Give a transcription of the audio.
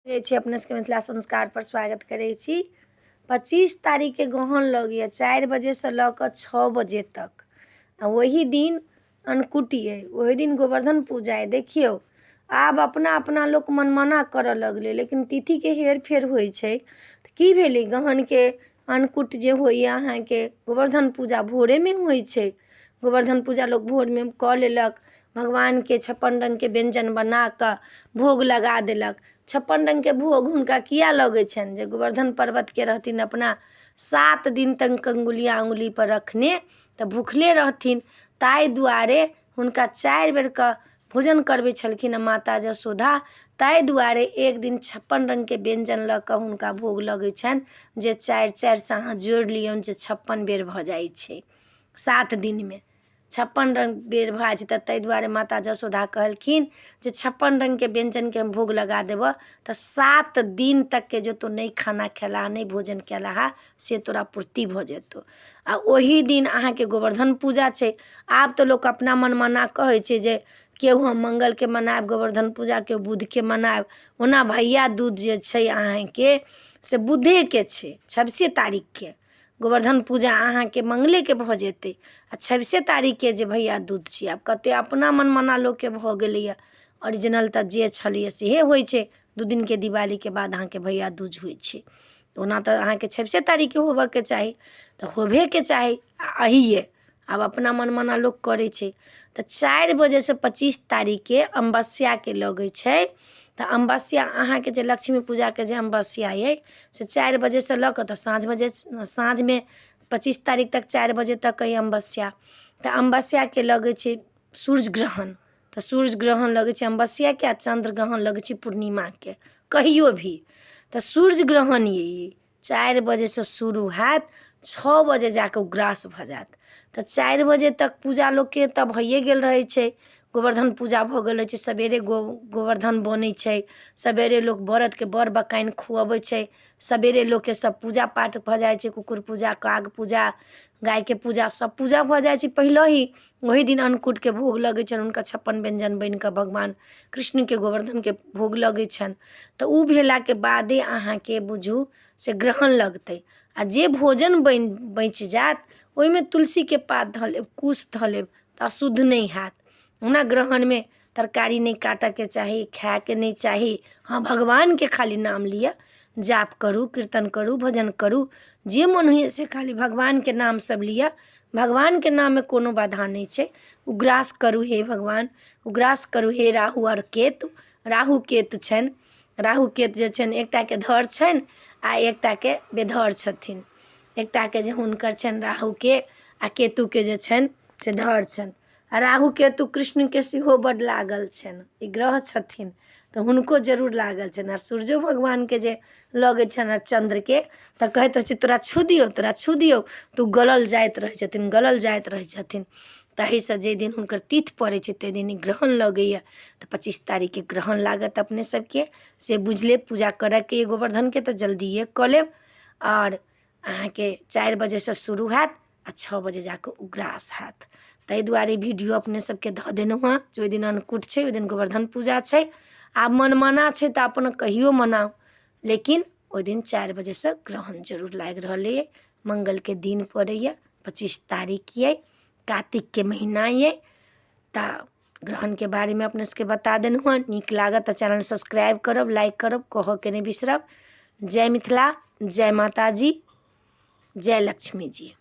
जे छै अपने सबके मिथिला संस्कारपर स्वागत करै छी। 25 तारीखके गहन लगैए 4 बजेसँ लऽ कऽ 6 बजे तक, आ ओही दिन अन्नकूट अइ, ओही दिन गोवर्धन पूजा अइ। देखियौ, आब अपना अपना लोक मनमाना करऽ लगलै, लेकिन तिथिके हेर फेर होइ छै तऽ की भेलै? गहनके अन्नकूट जे होइए अहाँके, गोवर्धन पूजा भोरेमे होइ छै। गोवर्धन पूजा लोक भोरमे कऽ लेलक, भगवानके 56 रङ्गके व्यञ्जन बना कऽ भोग लगा देलक। 56 रङ्गके भोग हुनका किए लगै छनि? जे गोवर्धन पर्वतके रहथिन अपना 7 दिन तक अङ्गुलिया अङ्गुलीपर रखने, तऽ भुखले रहथिन, ताहि दुआरे हुनका 4 बेरके भोजन करबै छलखिन हँ माता जशोदा। ताहि दुआरे एक दिन 56 रङ्गके व्यञ्जन लऽ कऽ हुनका भोग लगै छनि, जे 4 4सँ अहाँ जोड़ि लियौन जे 56 बेर भऽ जाइ छै। 7 दिनमे 56 रङ्ग बेर भऽ जाइ छै। तऽ ताहि दुआरे माता जशोदा कहलखिन जे 56 रङ्गके व्यञ्जनके हम भोग लगा देबऽ, तऽ 7 दिन तकके जे तोँ नहि खाना खेलह, नहि भोजन केलह, से तोरा पूर्ति भऽ जेतौ। आ ओही दिन अहाँके गोवर्धन पूजा छै। आब तऽ लोक अपना मनमाना कहै छै जे केओ हम मङ्गलके मनायब गोवर्धन पूजा, केओ बुधके मनायब। ओना भैया दूज जे छै अहाँके, से बुधेके छै, 26 तारीखके। गोवर्धन पूजा अहाँके मङ्गलेके भऽ जेतै, आ 26 तारीखके जे भैया दूज छियै। आब कतेक अपना मनमाना लोकके भऽ गेलैए। ओरिजिनल तऽ जे छलैए सेहे होइ छै। 2 दिनके दिवालीके बाद अहाँके भैया दूज होइ छै। ओना तऽ अहाँके 26 तारीखके होबऽके चाही, तऽ होबहेके चाही। आ अहिए आब अपना मनमाना लोक करै छै। तऽ 4 बजेसँ 25 तारीखके अमावस्याके लगै छै। तऽ अमावस्या अहाँके जे लक्ष्मी पूजाके जे अमावस्या अइ, से 4 बजेसँ लऽ कऽ तऽ साँझ बजे, साँझमे 25 तारीख तक 4 बजे तक अइ अमावस्या। तऽ अमावस्याके लगै छै सूर्य ग्रहण। तऽ सूर्य ग्रहण लगै छै अमावस्याके, आ चन्द्र ग्रहण लगै छै पूर्णिमाके, कहियो भी। तऽ सूर्य ग्रहण अइ 4 बजेसँ शुरू हैत, 6 बजे जाकऽ ओ ग्रास भऽ जायत। तऽ 4 बजे तक पूजा लोकके तऽ भइए गेल रहै छै, गोवर्धन पूजा भऽ गेल रहै छै। सवेरे गोवर्धन बनै छै, सवेरे लोक बरदके बर बकाइन खुअबै छै, सवेरे लोकके सब पूजा पाठ भऽ जाइ छै, कुकुर पूजा, काग पूजा, गायके पूजा, सब पूजा भऽ जाइ छै पहिलहि। ओही दिन अन्नकूटके भोग लगै छनि हुनका, 56 व्यञ्जन बनि कऽ भगवान कृष्णके गोवर्धनके भोग लगै छनि। तऽ ओ भेलाके बादे अहाँके बुझू से ग्रहण लगतै। आ जे भोजन बनि बचि जायत, ओहिमे तुलसीके पात धऽ लेब, कुश धऽ लेब, तऽ अशुद्ध नहि हैत। ओना ग्रहणमे तरकारी नहि काटऽके चाही, खायके नहि चाही। हँ, भगवानके खाली नाम लिअ, जाप करू, कीर्तन करू, भजन करू, जे मोन होइए से खाली भगवानके नाम सब लिअ। भगवानके नाममे कोनो बाधा नहि छै। उग्रास करू हे भगवान, उग्रास करू हे राहु आओर केतु। राहु केतु छनि, राहु केतु जे छनि, एकटाके धर छनि आ एकटाके बेधर छथिन। एकटाके जे हुनकर छनि राहुके, आ केतुके जे छनि से धर छनि। आ राहु केतु कृष्णके सेहो बड्ड लागल छनि, ई ग्रह छथिन, तऽ हुनको जरूर लागल छनि। आ सूर्यो भगवानके जे लगै छनि आ चन्द्रके, तऽ कहैत रहै छै तोरा छू दियौ, तोरा छू दियौ, तऽ ओ गलल जाइत रहै छथिन, गलल जाइत रहै छथिन। ताहिसँ जाहि दिन हुनकर तिथि पड़ै छै, ताहि दिन ई ग्रहण लगैए। तऽ 25 तारीखके ग्रहण लागत अपने सबके, से बुझि लेब। पूजा करऽके अइ गोवर्धनके तऽ जल्दिए कऽ लेब। आओर अहाँके 4 बजेसँ शुरू हैत आ 6 बजे जाकऽ उग्रास हैत। ताहि दुआरे वीडियो अपने सबके धऽ देलहुँ हँ जे ओहि दिन अन्नकूट छै, ओहि दिन गोवर्धन पूजा छै। आब मनमाना छै तऽ अपन कहियो मनाउ, लेकिन ओहि दिन 4 बजेसँ ग्रहण जरूर लागि रहल अइ। मङ्गलके दिन पड़ैए, 25 तारीख अइ, कातिकके महीना अइ। तऽ ग्रहणके बारेमे अपने सबके बता देलहुँ हँ। नीक लागत तऽ चैनल सब्सक्राइब करब, लाइक करब, कहऽके नहि बिसरब। जय मिथिला, जय माताजी, जय लक्ष्मीजी।